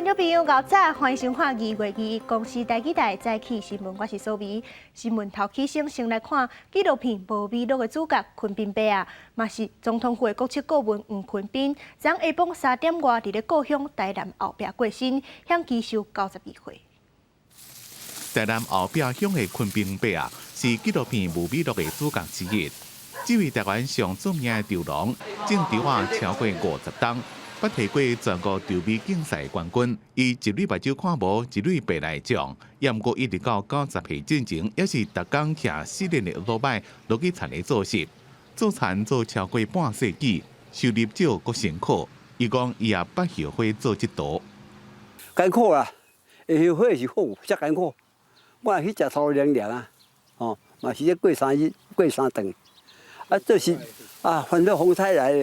觀眾朋友，𠢕早，歡迎收看2月21公視台語台早起新聞，我是蘇眉。新聞頭起先先來看紀錄片《無美錄》的主角昆彬伯仔，嘛是總統府的國策顧問黃坤彬，昨下晡3點外佇咧故鄉台南後壁過身，享耆壽92歲。台南後壁鄉的昆彬伯仔，是紀錄片《無美錄》的主角之一。這位台灣上著名的稻農，種稻仔超過50冬，捌提過全國稻米競賽冠軍。伊一蕊目睭看無，一蕊白內障，也毋過一直到90歲進前，猶是逐工騎四輪的歐多擺落去田裡做事，做田做超過半世紀，收入少閣辛苦。伊講伊也捌後悔做這道。艱苦啦，會後悔是好，遮艱苦。我去食粗糧糧啊，哦，嘛是咧過三日過三頓。啊，這是啊，翻到風采來，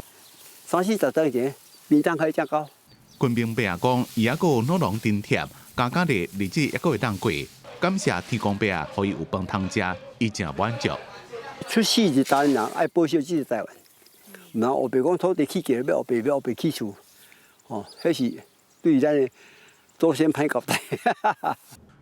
三四十當前，便當開遮高。昆彬伯仔講，伊猶閣有老農津貼，加加咧日子猶閣會當過。感謝天公伯仔，予伊有飯通食，伊誠滿足。出世就台灣人愛保守這個台灣，毋通烏白講土地起價欲烏白欲烏白起厝，哦，彼是對咱的祖先歹交代。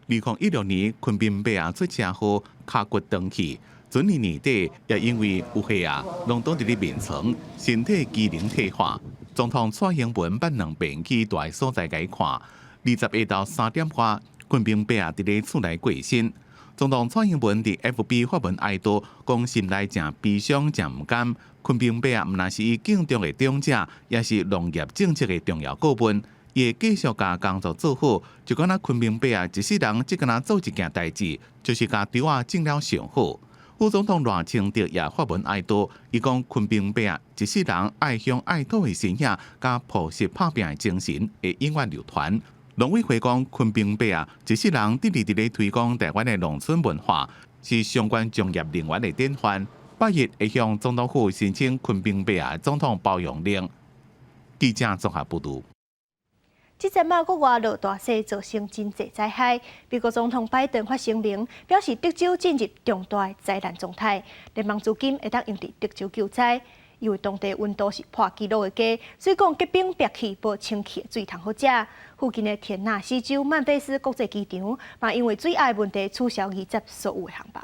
2016年，昆彬伯仔出車禍，跤骨斷去。前年年底，也因為有血壓，攏倒佇咧眠床，身體機能退化。總統蔡英文捌兩遍去蹛所在共伊看。20下晝3點外，昆彬伯仔佇咧厝內過身。總統蔡英文佇 FB 發文哀悼，講心內誠悲傷、誠毋甘。昆彬伯仔毋但是伊敬重的長者，也是農業政策的重要顧問。伊會繼續共工作做好，就敢若昆彬伯仔一世人只敢若做一件代誌，就是共稻仔種了上好。副總統賴清德也發文哀悼，伊講昆彬伯仔一世人愛鄉愛土的身影，佮樸實拍拚的精神會永遠流傳。農委會講昆彬伯仔一世人致力佇咧推廣台灣的農村文化，是相關專業人員的典範。8日會向總統府申請昆彬伯仔總統褒揚令。記者綜合報導。這陣仔國外落大雪，造成真濟災害。美國總統拜登發聲明，表示德州進入重大災難狀態，聯邦資金會當用佇德州救災。因為當地溫度是破紀錄的低，所以講結冰白去無清氣的水通好食。附近的田納西州曼菲斯國際機場嘛，因為水壓問題取消20所有的航班。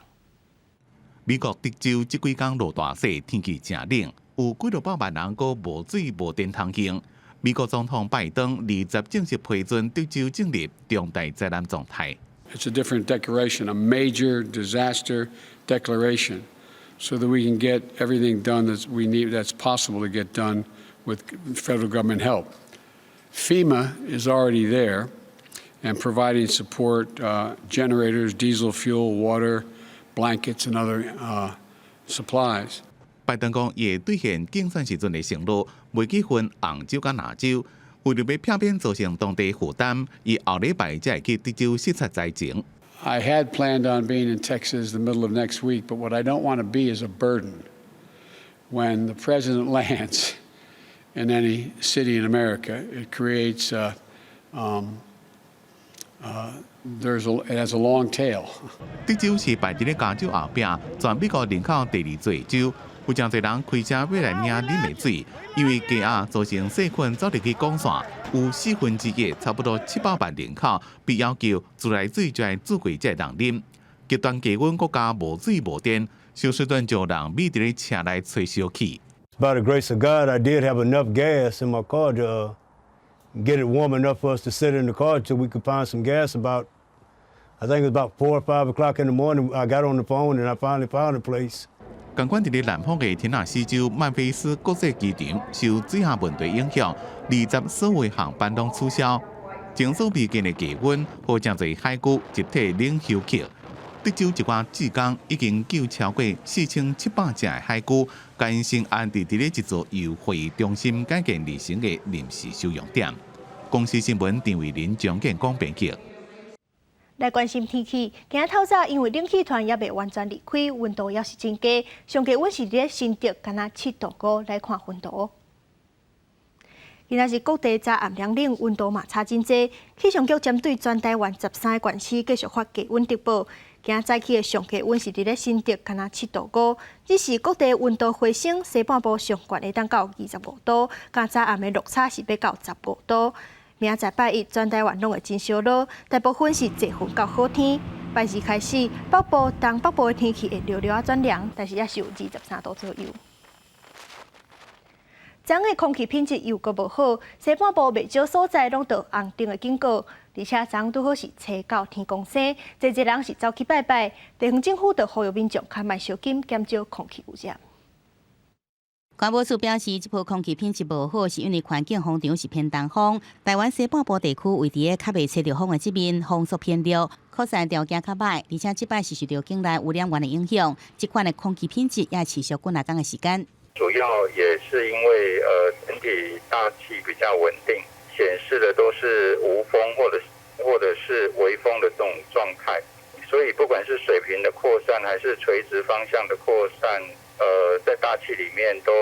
美國德州這幾工落大雪，天氣誠冷，有幾落百萬人閣無水無電通用。美國總統拜登20正式批准德州進入重大災難狀態。 It's a different declaration, a major disaster declaration, so that we can get everything done that we need, that's possible to get done with federal government help. FEMA is already there and providing support, generators, diesel fuel, water, blankets, and other supplies. 拜登講，伊會兌現競選時陣的承諾，袂去分紅州佮藍州，為著欲避免造成當地負擔，伊後禮拜才會去德州視察災情。 I had planned on being in Texas the middle of next week, but what I don't want to be is a burden when the president lands in any city in America. It creates, it has a long tail. 德州是排佇咧加州後壁，全美國人口第二濟州。有誠濟人開車欲來領啉的水，因為低壓造成細菌走入去管線，有1/4，差不多700萬人口被要求自來水就愛注過才會當啉。極端低溫閣加無水無電，休斯頓就有人覕佇咧車內吹燒氣。 By the grace of God, I did have enough gas in my car to get it warm enough for us to sit in the car till we could find some gas. About, I think it was about 4 or 5 o'clock in the morning. I got on the phone and I finally found a place. 仝款佇咧南方的田納西州曼菲斯國際機場受水壓問題影響，20所有航班攏取消。前所未見的低溫，予誠濟海龜集體冷休克。德州一寡志工已經救超過4700隻的海龜，共𪜶先安置佇咧一座由會議中心改建而成的臨時收容點。公視新聞陳慧琳、張建光編輯。來關心天氣，今仔透早因為冷氣團猶未完全離開，溫度猶是真低，上低溫是佇咧新竹，敢若7度5。來看溫度。今仔日各地早暗涼冷，溫度嘛差真濟。氣象局針對全台灣13個縣市繼續發低溫特報。今仔早起的上低溫是佇咧新竹，敢若7度5。只是各地溫度回升，西半部上懸會當到25度，佮早暗的落差是欲到15度。明仔載拜一，全台灣攏會真燒熱，大部分是濟雲到好天。拜二開始，北部、東北部的天氣會略略仔轉涼，但是猶是有23度左右。昨昏的空氣品質又閣無好，西半部袂少所在攏著紅燈的警告，而且昨昏拄好是初九天公生，濟濟人是走去拜拜，地方政府就呼籲民眾較莫燒金，減少空氣污染。環保署表示，這波空氣品質無好，是因為環境風場是偏東風。台灣西半部地區位佇咧較袂吹著風的這面，風速偏弱，擴散條件較䆀。而且這擺是受著境內污染源的影響，這款的空氣品質也持續幾若工的時間。主要也是因為整體大氣比較穩定，顯示的都是無風或者是微風的這種狀態，所以不管是水平的擴散還是垂直方向的擴散，在大氣裡面都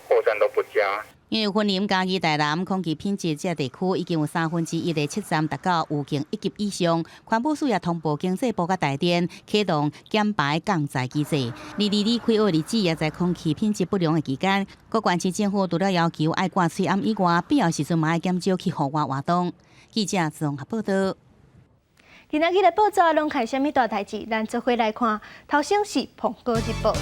擴散都不佳。因為雲林、嘉義、台南空氣品質這地區已經有1/3的測站達到預警一級以上，環保署也通報經濟部佮台電啟動減排降載機制。222開學日子也在空氣品質不良的期間，各縣市政府除了要求愛掛喙罨以外，必要時陣嘛愛減少去戶外活動。記者綜合報道。今仔日的報紙攏開啥物大代誌？咱做伙來看，頭先是《蘋果日報》。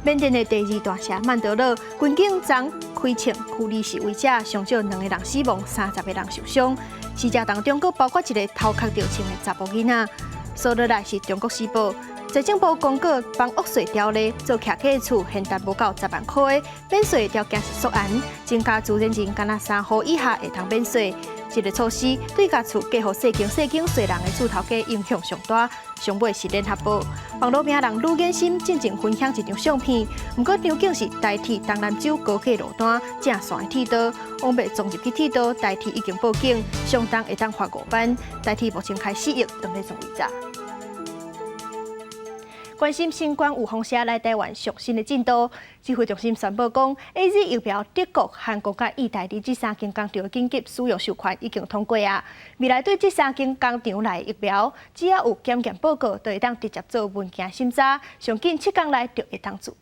緬甸的第二大城曼德勒，軍警昨開槍驅離示威者，上少兩个人死亡，30个人受傷。死者當中閣包括一个頭殼著槍的查埔囡仔。紲落來是《中國時報》，財政部公告房屋稅條例做徛家厝，現值無夠10萬塊的免稅條件是縮限，增加自然人干焦三戶以下會當免稅。這个措施對共厝嫁予細間細間細人的厝頭家影響上大。上尾是聯合報，網路名人呂建新進前分享一張相片，毋過場景是台鐵東南州高架路段正線的鐵道，王欲撞入去鐵道，台鐵已經報警，上重會當罰5萬。台鐵目前開四億，當咧算違詐。關心新冠預防射來台灣上新的進度，指揮中心宣布講，AZ 疫苗德國、韓國佮意大利這三間工廠的緊急使用授權已經通過啊。未來對這三間工廠來的疫苗，只要有檢驗報告，就會當直接做文件審查，上緊7工內就會當注。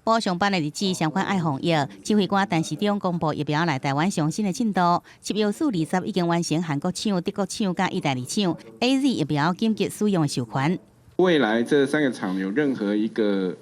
補上班的日子相關愛防疫，指揮官陳時中公布疫苗來台灣上新的進度。食藥署20已經完成韓國廠、德國廠佮意大利廠 AZ 疫苗緊急使用的授權。未來這三個廠有任何一個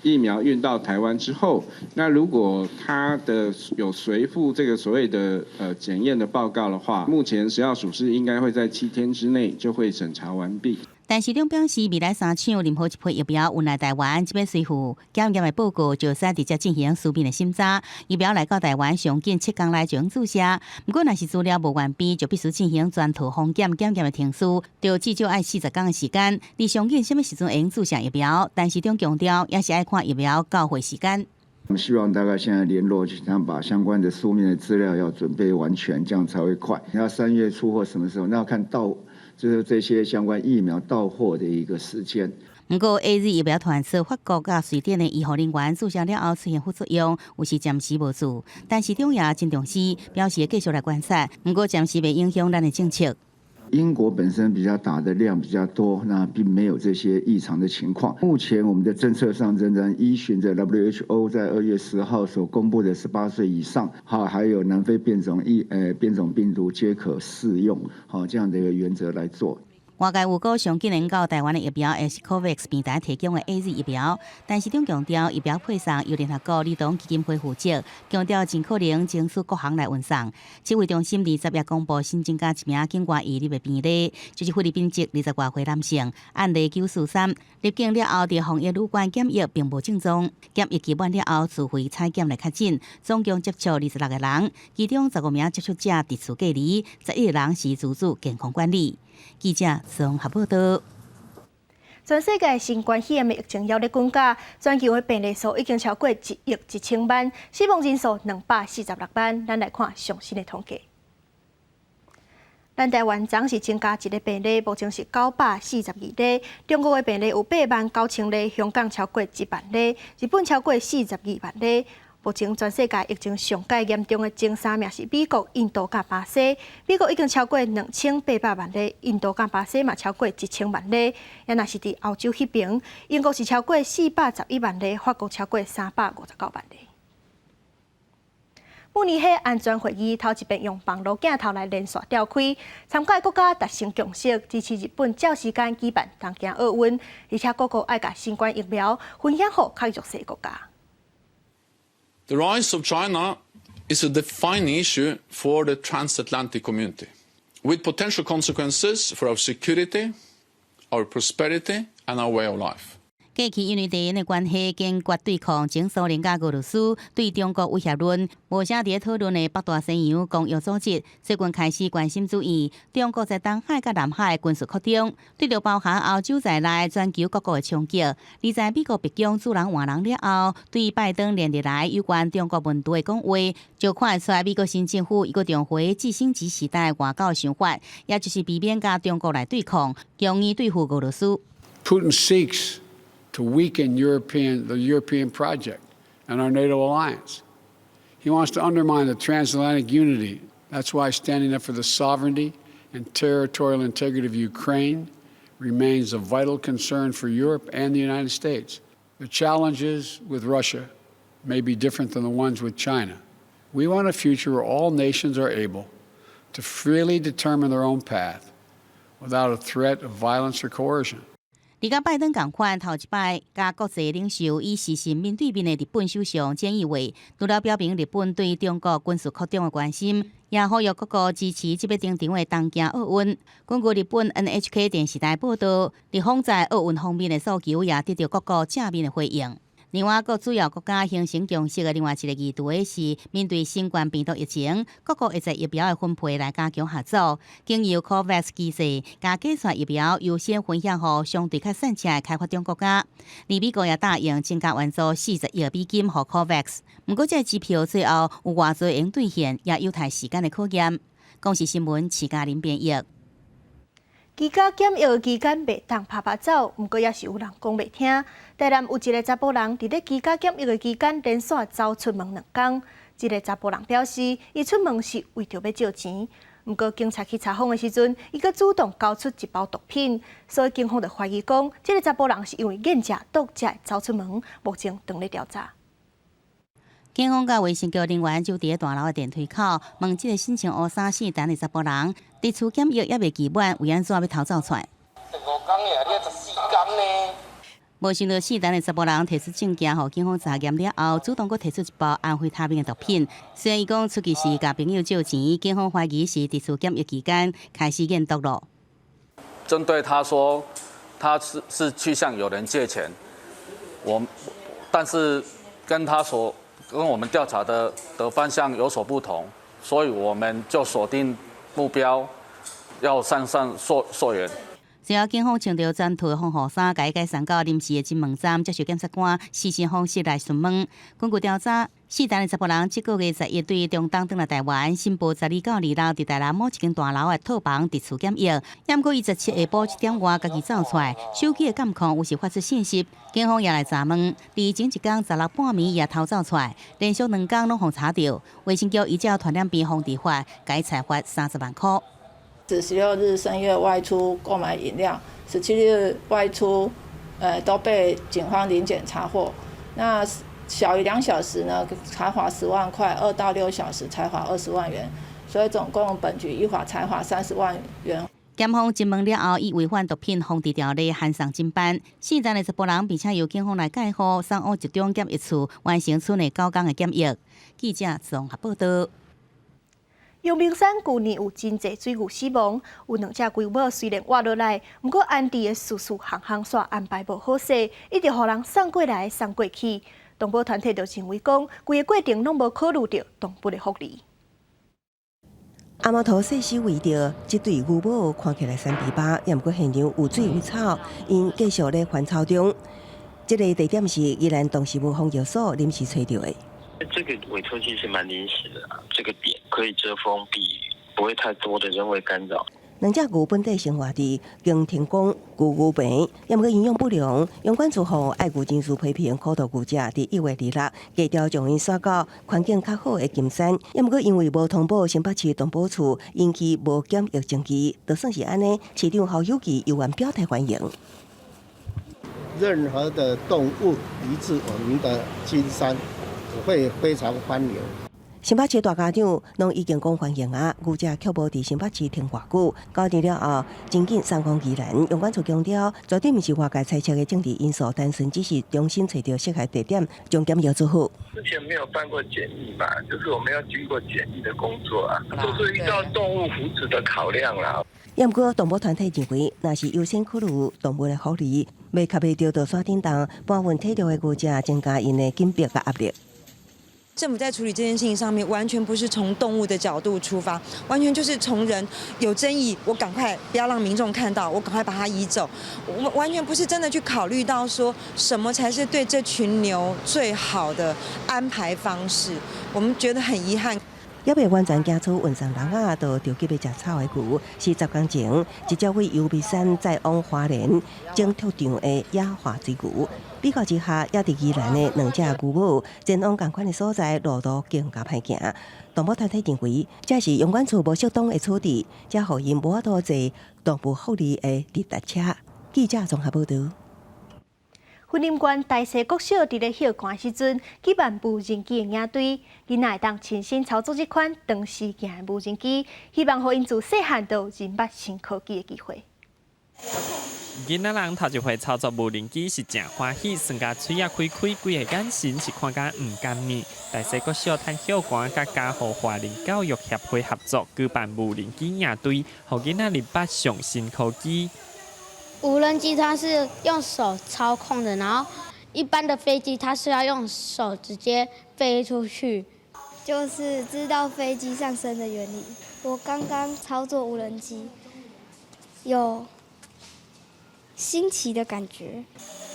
疫苗運到台灣之後，那如果它的有隨附這個所謂的檢驗的報告的話，目前食藥署是應該會在7天之內就會審查完畢。陳時中表示，未來三廠任何一批疫苗運來台灣，這欲隨附檢驗的報告，就使直接進行書面的審查。疫苗來到台灣上緊7工內就注射，毋過若是資料無完備，就必須進行全套封檢檢驗的程序，就至少愛40工的時間。而上緊啥物時陣會用注射疫苗，陳時中強調，也是愛看疫苗到貨時間。我們希望大概現在聯絡，就把相關的書面的資料要準備完全，這樣才會快。你要3月初或什麼時候？那要看到。就是這些相關疫苗到貨的一個時間。毋過，AZ 疫苗傳出法國佮瑞典的醫護人員注射了後出現副作用，有時暫時無注。陳時中也真重視，表示會繼續來觀察。毋過暫時袂影響咱的政策。英國本身比較打的量比較多，那並沒有這些異常的情況。目前我們的政策上仍然依循着 WHO 在2月10號所公布的18歲以上，哈，還有南非變種疫變種病毒皆可適用，好這樣的一個原則來做。外界預估上緊能到台灣的疫苗，會是 COVAX 平台提供的 AZ 疫苗，陳時中強調疫苗配送由聯合國兒童基金會負責，強調盡可能爭取各行來運送。指揮中心20日公布新增加一名境外移入的病例，就是菲律賓籍20外歲男性，案例943，入境了後佇防疫旅館檢疫並無症狀，檢疫期滿了後自費採檢來確診，總共接觸26個人，其中15名接觸者佇厝隔離，11個人是自主健康管理。記者綜合報道。全世界新冠肺炎的疫情猶咧滾價，全球的病例數已經超過1億1千萬，死亡人數246萬。咱來看上新的統計。咱台灣昨是增加一个病例，目前是942例。中國的病例有8萬9千例，香港超過1萬例，日本超過42萬例。目前全世界疫情上蓋嚴重的前三名是美國、印度佮巴西。美國已經超過2800萬例，印度佮巴西嘛超過1000萬例。也若是佇歐洲彼爿，英國是超過411萬例，法國超過359萬例。慕尼黑安全會議頭一遍用網路鏡頭來連線召開，參加國家達成共識，支持日本照時間舉辦東京奧運，而且各國愛共新冠疫苗分享予較弱勢國家。 The rise of China is a defining issue for the transatlantic community, with potential consequences for our security, our prosperity, and our way of life. 過去因為地緣的關係，堅決對抗前蘇聯佮俄羅斯對中國威脅論，無啥佇咧討論的北大西洋公約組織，最近開始關心注意中國在東海佮南海軍事擴張，對著包含歐洲在內全球各國的衝擊。而在美國白宮主人換人了後，對拜登連日來有關中國問題的講話，就看會出來美國新政府猶閣重回基辛格時代外交想法，也就是避免佮中國來對抗，強硬對付俄羅斯。 Putin seeks to weaken the European project and our NATO alliance. He wants to undermine the transatlantic unity. That's why standing up for the sovereignty and territorial integrity of Ukraine remains a vital concern for Europe and the United States. The challenges with Russia may be different than the ones with China. We want a future where all nations are able to freely determine their own path without a threat of violence or coercion. 而佮拜登仝款，頭一擺佮國際領袖以視訊面對面的日本首相菅義偉，除了表明日本對中國軍事擴張的關心，也呼籲各國支持這欲登場的東京奧運。根據日本 NHK 電視台報道，日方在奧運方面的訴求也得到各國正面的回應。另外，各主要國家形成共識的另外一個議題是，面對新冠病毒疫情，各國會在疫苗的分配來加強合作，經由 COVAX 機制，共計算疫苗優先分享予相對較散赤的開發中國家。而美國也答應增加援助40億美金予 COVAX。毋過，這個支票最後有偌濟會用兌現，也有待時間的考驗。公視新聞，徐嘉玲編譯。居家檢疫期間袂當趴趴走，毋過也是有人講袂聽。台南有一个查埔人佇咧居家檢疫的期間連續走出門兩工。這个查埔人表示，伊出門是為著欲借錢，毋過警察去查訪的時陣，伊閣主動交出一包毒品，所以警方就懷疑講，這个查埔人是因為癮食毒才會走出門，目前正咧調查。警方佮衛生局人員就佇咧大樓的電梯口問這个身穿烏衫姓陳的查埔人，佇厝檢疫猶未期滿，為按怎欲偷走出來？ 5工爾，你14工呢？無想到姓陳的查埔人提出證件，予警方查驗了後，主動閣提出一包安非他命的毒品。雖然伊講出去是共朋友借錢，警方懷疑是佇厝檢疫期間開始驗毒咯。針對他說，他是去向有人借錢，我但是跟他所跟我們調查的方向有所不同，所以我們就鎖定目標，要向上溯溯源。隨後，警方穿著全套防護衫，共伊解送到臨時的偵問站，接受檢察官視訊方式來詢問。根據調查，姓陳的查埔人這個月11對中東轉來台灣，申報12到26佇台南某一間大樓的套房佇厝檢疫。毋過伊17下晡7點外家己走出來，手機的監控有時發出信息，警方也來查問。佇前一工16半暝也偷走出來，連續兩工攏予查著。衛生局依照傳染病防治法，共伊裁罰30萬塊。 16日深夜外出購買飲料，17日外出，都被警方臨檢查獲。那小於2小時呢，裁罰10萬塊；2到6小時裁罰20萬元。所以總共本局依法裁罰30萬元。檢方偵問了後，以違反毒品防治條例函送偵辦。姓陳的查埔人，並且由警方來介護送往集中檢疫處完成厝內9工的檢疫。記者綜合報道。陽明山舊年有真濟水牛死亡，有兩隻龜母雖然活落來，毋過安置的事事項項煞安排無好勢，一直予人送過來送過去。動保團體就認為講，規個過程攏無考慮著動物的福利。阿貓頭細細圍著這對牛母，看起來瘦屄巴，也毋過現場有水有草，𪜶繼續咧還草中。這个地點是宜蘭動植物防疫所臨時揣著的。這個委託其實蠻臨時的，這個點可以遮風避雨，不會太多的人為干擾。兩隻牛本底生活佇經停工牛牛棚，也毋過營養不良，農管處予愛牛人士批評苦毒牛隻佇1月26加調將𪜶徙到環境較好的金山，也毋過因為無通報新北市動保處，引起無檢疫證據，就算是按呢，市長侯友宜猶原表態歡迎。任何的動物移至我們的金山，我會非常歡迎。新北市大家長攏已經講歡迎啊，牛隻卻無佇新北市停偌久。交戰了後，真緊送往宜蘭。陽管處強調，絕對毋是外界猜測的政治因素，單純只是重新揣著適合地點，將檢疫做好。之前沒有辦過檢疫嘛，就是我們要經過檢疫的工作啊，都是依照動物福祉的考量啦。毋過動保團體認為，若是優先考慮動物的福利，袂較袂著到山頂洞搬運體弱的牛隻，增加𪜶的緊迫佮壓力。政府在處理這件事情上面，完全不是從動物的角度出發，完全就是從人有爭議，我趕快不要讓民眾看到，我趕快把它移走，我完全不是真的去考慮到說什麼才是對這群牛最好的安排方式，我們覺得很遺憾。猶未完全行出運送籠仔，就著急欲食草的牛，是10工前一隻位游眉山載往花蓮種畜場的野化水牛。比較之下，猶佇宜蘭的兩隻牛母前往仝款的所在，路途更加歹行。動保團體認為，這是陽管處無適當的處置，才予𪜶無法度坐動物福利的直達車。記者綜合報導。雲林縣大溪國小佇咧歇寒時陣，舉辦無人機的營隊，囡仔會當親身操作這款長時間的無人機，希望予𪜶自細漢就認捌新科技的機會。囡仔人頭一回操作無人機是誠歡喜，耍共喙仔開開，規个眼神是看甲毋甘願。大溪國小趁歇寒，佮嘉禾華人教育協會合作舉辦無人機營隊，予囡仔認捌上新科技。無人機它是用手操控的，然後一般的飛機它是要用手直接飛出去。就是知道飛機上升的原理。我剛剛操作無人機，有新奇的感覺。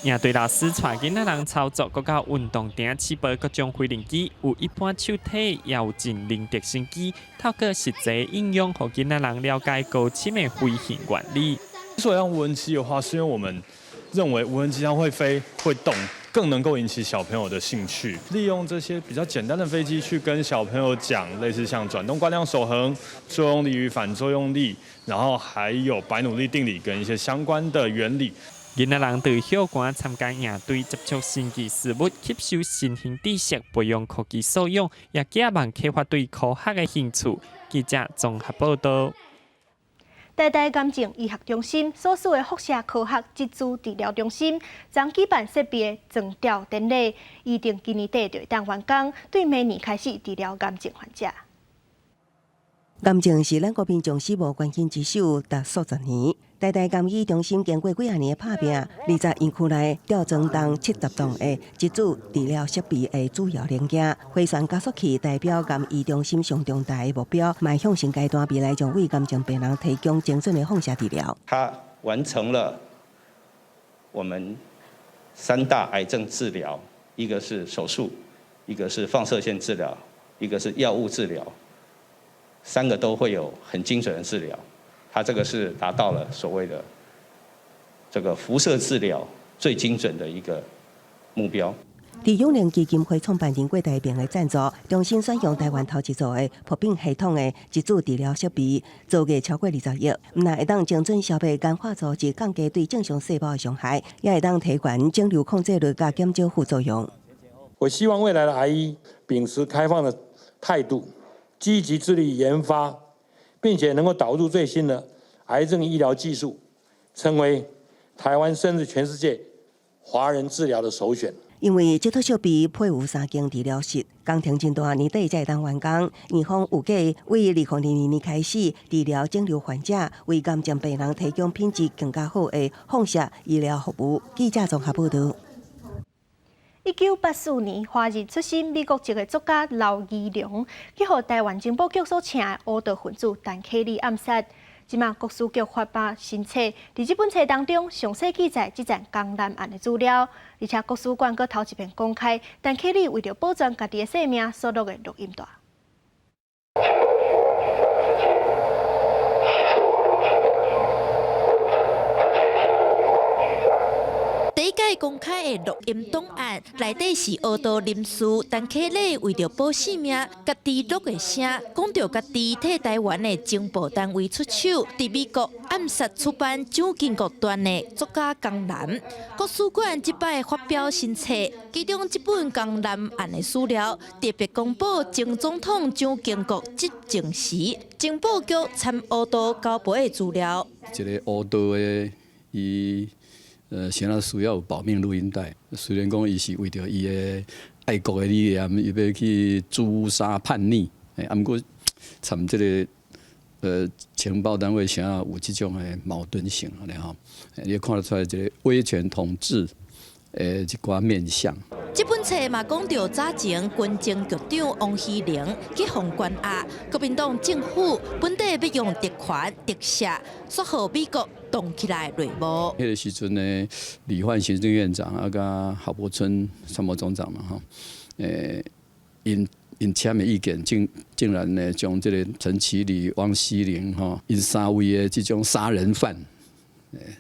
營隊老師帶囡仔人操作，閣到運動場試飛各種飛行機，有一般手提，也有智能直升機，透過實際應用，予囡仔人了解高深的飛行原理。之所以用無人機的話，是因為我們認為無人機它會飛、會動，更能夠引起小朋友的興趣。利用這些比較簡單的飛機去跟小朋友講，類似像轉動慣量守恆、作用力與反作用力，然後還有白努利定理跟一些相關的原理。囡仔人佇歇寒參加營隊，接觸新奇事物，吸收新興知識，培養科技素養，也寄望啟發對科學的興趣。記者綜合報道。台大癌症醫學中心所屬的輻射科學質子治療中心，昨舉辦設備的裝吊典禮，預定今年底就會當完工，對明年開始治療癌症患者。癌症是咱國民眾死亡關鍵之首，達數十年。台大癌醫中心經過幾仔年的拍拚，20院區內吊裝重70噸的質子治療設備的主要零件，回旋加速器代表癌醫中心上重大的目標，邁向新階段，未來將為癌症病人提供精準的放射治療。它完成了我們三大癌症治療，一個是手術，一個是放射線治療，一個是藥物治療，三個都會有很精準的治療。它這個是達到了所謂的這個輻射治療最精準的一個目標。佇永齡基金會創辦人郭台銘的贊助，中心選用台灣頭一座的覆冰系統的質子治療設備，造價超過20億，毋但會當精準消滅乾化組織，降低對正常細胞的傷害，也會當提懸腫瘤控制率，佮減少副作用。我希望未來的癌醫秉持開放的態度，積極致力研發，並且能夠導入最新的癌症醫療技術，成為台灣甚至全世界華人治療的首選。因為這套設備配有三間治療室，工程真大，年底才會當完工。院方預計為2022年開始治療腫瘤患者，為癌症病人提供品質更加好的放射醫療服務。記者綜合報導。1984年，華裔出身美國籍的作家劉義隆，去予台灣情報局所請的烏道分子陳啟禮暗殺。這馬國史局發表新冊，佇這本冊當中詳細記載這件江南案的資料，而且國史館閣頭一遍公開陳啟禮為著保全家己的性命所錄的錄音帶。第一屆擺公開的錄音檔案，內底是烏道林書陳啟禮為著保性命，家己錄的聲，講著家己替台灣的情報單位出手，佇美國暗殺出版蔣經國傳的作家江南。國史館這擺發表新冊，其中這本江南案的史料，特別公布前總統蔣經國執政時，情報局參烏道交陪的資料。一个烏道的伊，啥仔需要有保命錄音帶。雖然講伊是為著伊的愛國的理念，伊欲去誅殺叛逆，啊，毋過參這个情報單位啥有這種的矛盾性，按呢吼，你看得出來這个威權統治的一寡面向。這本冊嘛講著早前軍情局長王希齡去予關押，國民黨政府本底欲用特權特赦，煞予美國動起來內幕。彼个時陣呢，李煥行政院長啊，佮郝柏村參謀總長嘛，吼，𪜶𪜶簽的意見，竟然呢將這個陳啟禮、王希齡吼，𪜶三位的這種殺人犯。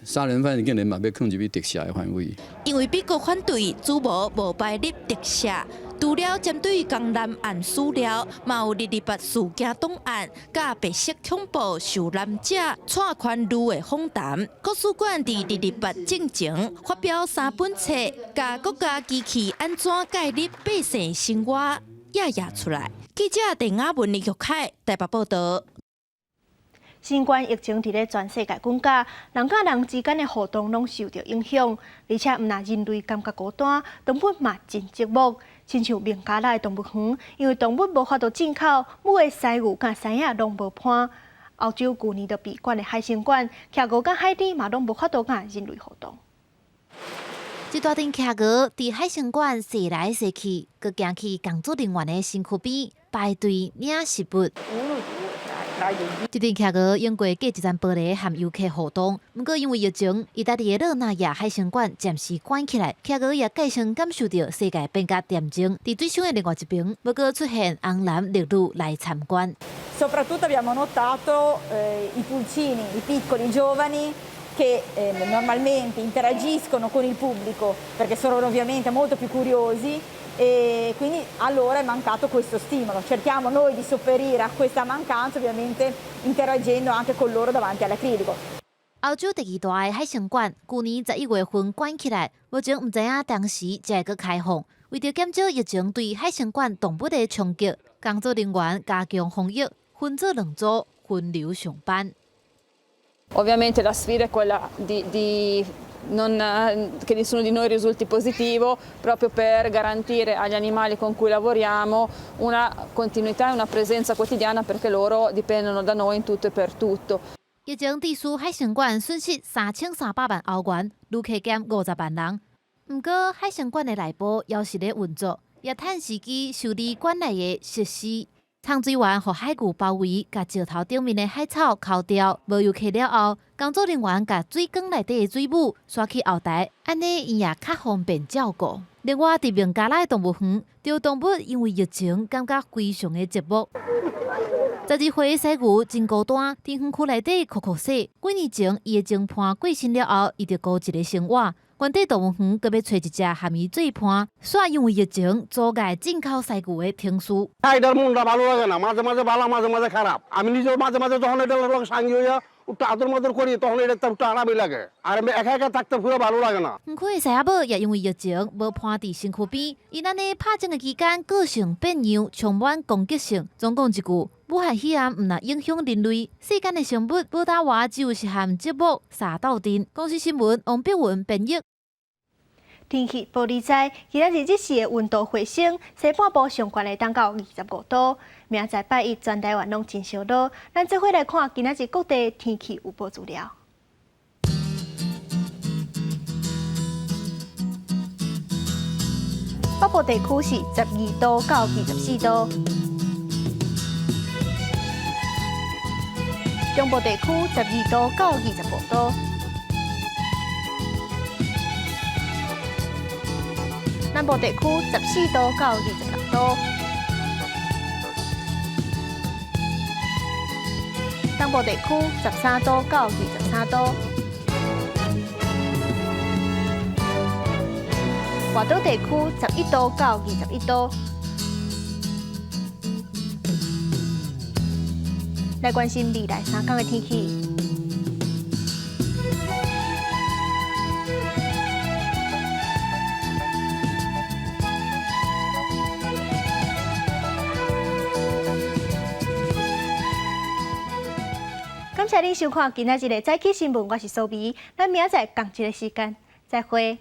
殺人犯竟然嘛欲放入去特赦的範圍。因為美國反對主謀無排入特赦，除了針對江南案史料，嘛有228事件檔案，佮白色恐怖受難者蔡寬儒的訪談。國史館佇228戰前發表三本冊，共國家機器按怎介入百姓生活，也也出來。記者鄧雅文、李玉凱台北報導。新冠疫情佇咧全世界滾價，人佮人之間的互動攏受著影響，而且毋但人類感覺孤單，動物嘛真寂寞。親像孟加拉的動物園，因為動物無法度進口，母的犀牛佮獅仔攏無伴。歐洲舊年就閉館的海生館，企鵝佮海鷺嘛攏無法度佮人類互動。一大陣企鵝佇海生館踅來踅去，閣行去工作人員的身軀邊排隊領食物。這陣企鵝湧過隔一層玻璃和遊客互動，毋過因為疫情，意大利的熱那亞海生館暫時關起來，企鵝也蓋先感受著世界變甲恬靜。佇水箱的另外一邊，無閣出現紅男綠女來參觀。 Soprattutto abbiamo notato i pulcini, i piccoli giovani che normalmente interagiscono con il pubblico perché sono ovviamente molto più curiosi e quindi allora è mancato questo stimolo. Cerchiamo noi di sopperire a questa mancanza ovviamente interagendo anche con loro davanti all'acrilico. 歐洲第二大的海生館，舊年11月份關起來，目前毋知影當時才會閣開放。為著減少疫情對海生館動物的衝擊，工作人員加強防疫，分做兩組分流上班。 Ovviamente la sfida è quella di non, che nessuno di noi risulti positivo, proprio per garantire agli animali con cui lavoriamo una continuità e una presenza quotidiana perché loro dipendono da noi in tutto e per tutto. 疫情致使海生館損失3300萬歐元，旅客減50萬人。毋過海生館的內部猶是咧運作，也趁時機修理館內的設施。藏水員予海牛包圍，共石頭頂面的海草摳掉，無遊客了後，工作人員共水缸內底的水母徙去後台，按呢𪜶也較方便照顧。另外，佇孟加拉的動物園，著動物因為疫情感覺非常的寂寞。12歲的犀牛真孤單，佇園區內底哭哭洗。幾年前，伊的前伴過身了後，伊就孤一个生活。原底動物園閣欲揣一隻和伊做伴，煞因為疫情阻礙進口犀牛的程序。 এটার মনটা ভালো লাগে না, মাঝে মাঝে ভালো মাঝে মাঝে খারাপ। আমি নিজেও মাঝে মাঝে যখন এটা সঙ্গী হইয়া একটু আদর মাদর করি তখন এটা একটু আরামই লাগে। আর আমি একা একা থাকতে পুরো ভালো লাগে না。園區的獅仔母也因為疫情無伴佇身軀邊，𪜶按呢拍針的期間個性變樣，充滿攻擊性。總講一句，武漢肺炎毋但影響人類，世間的生物無焦活只有是和寂寞相鬥陣。公視新聞王碧文編譯。天氣報你知，今仔日日時的溫度回升，西半部上懸會當到25度。明仔載拜一全台灣攏真燒熱。咱做伙來看今仔日各地天氣預報資料。北部地區是12度到24度，中部地區12度到25度。南部地區14度到26度，東部地區13度到23度，外島地區11度到21度。來關心未來三工的天氣。感謝恁收看今仔日的早起新聞，我是蘇美，咱明仔載仝一个時間再會。